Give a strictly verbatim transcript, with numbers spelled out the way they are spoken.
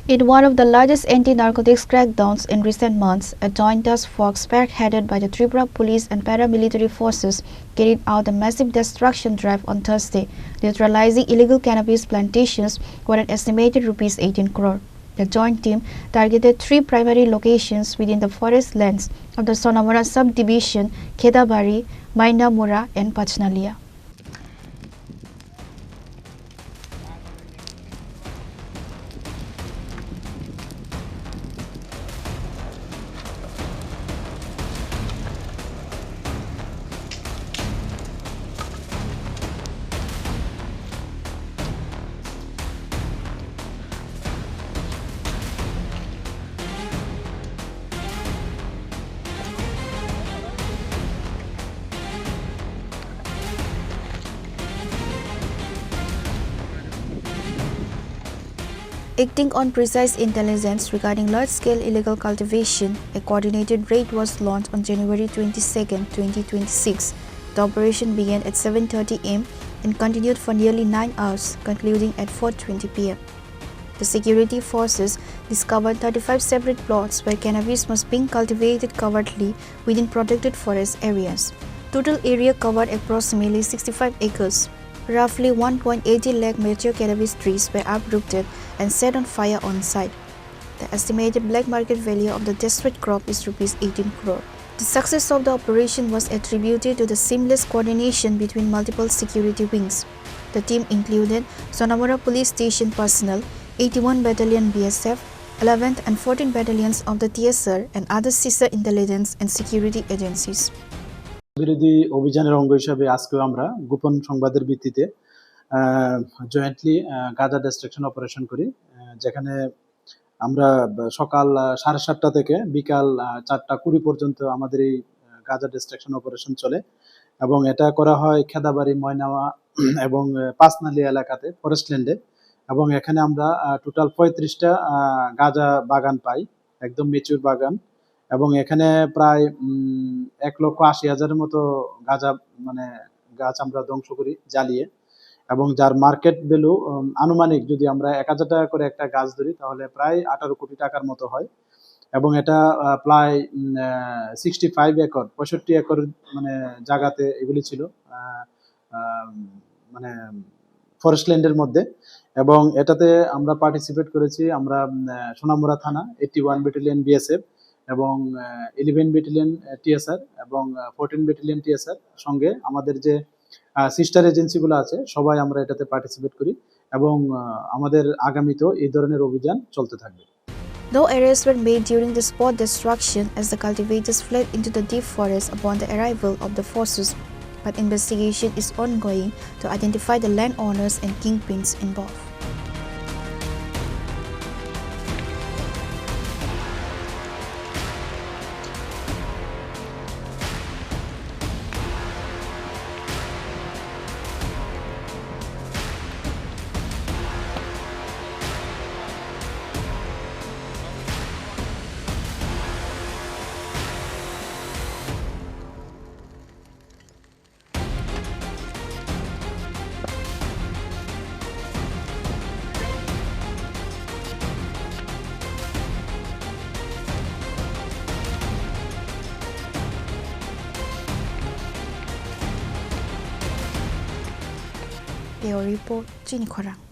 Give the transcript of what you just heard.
In one of the largest anti-narcotics crackdowns in recent months, a joint task force spearheaded by the Tripura Police and paramilitary forces carried out a massive destruction drive on Thursday, neutralizing illegal cannabis plantations worth an estimated rupees eighteen crore. The joint team targeted three primary locations within the forest lands of the Sonamura subdivision, Khedabari, Mainamura, and Pachnalia. Acting on precise intelligence regarding large-scale illegal cultivation, a coordinated raid was launched on January twenty-second, twenty twenty-six. The operation began at seven thirty a m and continued for nearly nine hours, concluding at four twenty p m. The security forces discovered thirty-five separate plots where cannabis was being cultivated covertly within protected forest areas. Total area covered approximately sixty-five acres. Roughly one point eighty lakh mature cannabis trees were uprooted and set on fire on site. The estimated black market value of the destroyed crop is rupees eighteen crore. The success of the operation was attributed to the seamless coordination between multiple security wings. The team included Sonamura Police Station personnel, eighty-one Battalion B S F, eleventh and fourteenth Battalions of the T S R, and other sister intelligence and security agencies. বিরোধী অভিযানের অঙ্গ হিসাবে আজকেও আমরা গোপন সংবাদের ভিত্তিতে, আহ, জয়েন্টলি, আহ, গাঁজা ডিস্ট্রাকশন অপারেশন করি, আহ, যেখানে আমরা ব-, সকাল, আহ, সাড়ে সাতটা থেকে বিকাল, আহ, চারটা কুড়ি পর্যন্ত আমাদের এই, আহ, গাঁজা ডিস্ট্রাকশন অপারেশন চলে এবং এটা করা হয় খেদাবাড়ি, ময়নামা এবং, আহ, পাঁচনালি এলাকাতে, ফরেস্ট ল্যান্ডে। এবং এখানে আমরা, আহ, টোটাল পঁয়ত্রিশটা, আহ, গাঁজা বাগান পাই, একদম ম্যাচিউর বাগান। এবং এখানে প্রায়, উম, এক লক্ষ আশি হাজারের মতো গাঁজা, মানে, গাছ আমরা ধ্বংস করি জ্বালিয়ে। এবং যার মার্কেট ভ্যালু, উম, আনুমানিক যদি আমরা এক হাজার টাকা করে একটা গাছ ধরি, তাহলে প্রায় আঠারো কোটি টাকার মতো হয়। এবং এটা, আহ, প্রায়, উম, আহ, সিক্সটি ফাইভ একর, পঁয়ষট্টি একর, মানে, জায়গাতে এগুলি ছিল, আহ, আহ, মানে, ফরেস্ট ল্যান্ডের মধ্যে। এবং এটাতে আমরা পার্টিসিপেট করেছি আমরা, উম, আহ, সোনামুড়া থানা, এইটটি ওয়ান ব্যাটালিয়ন বিএসএফ এবং, আহ, ইলেভেন ব্যাটালিয়ন, আহ, টিএসআর এবং, আহ, ফোরটিন ব্যাটালিয়ন টিএসআর সঙ্গে আমাদের যে, আহ, সিস্টার এজেন্সিগুলো আছে, সবাই আমরা এটাতে পার্টিসিপেট করি এবং, আহ, আমাদের আগামীতেও এই ধরনের অভিযান চলতে থাকবে। No arrests were made during the spot destruction as the cultivators fled into the deep forest upon the arrival of the forces, but investigation is ongoing to identify the landowners and kingpins involved. Bureau Report, Chini Khorang.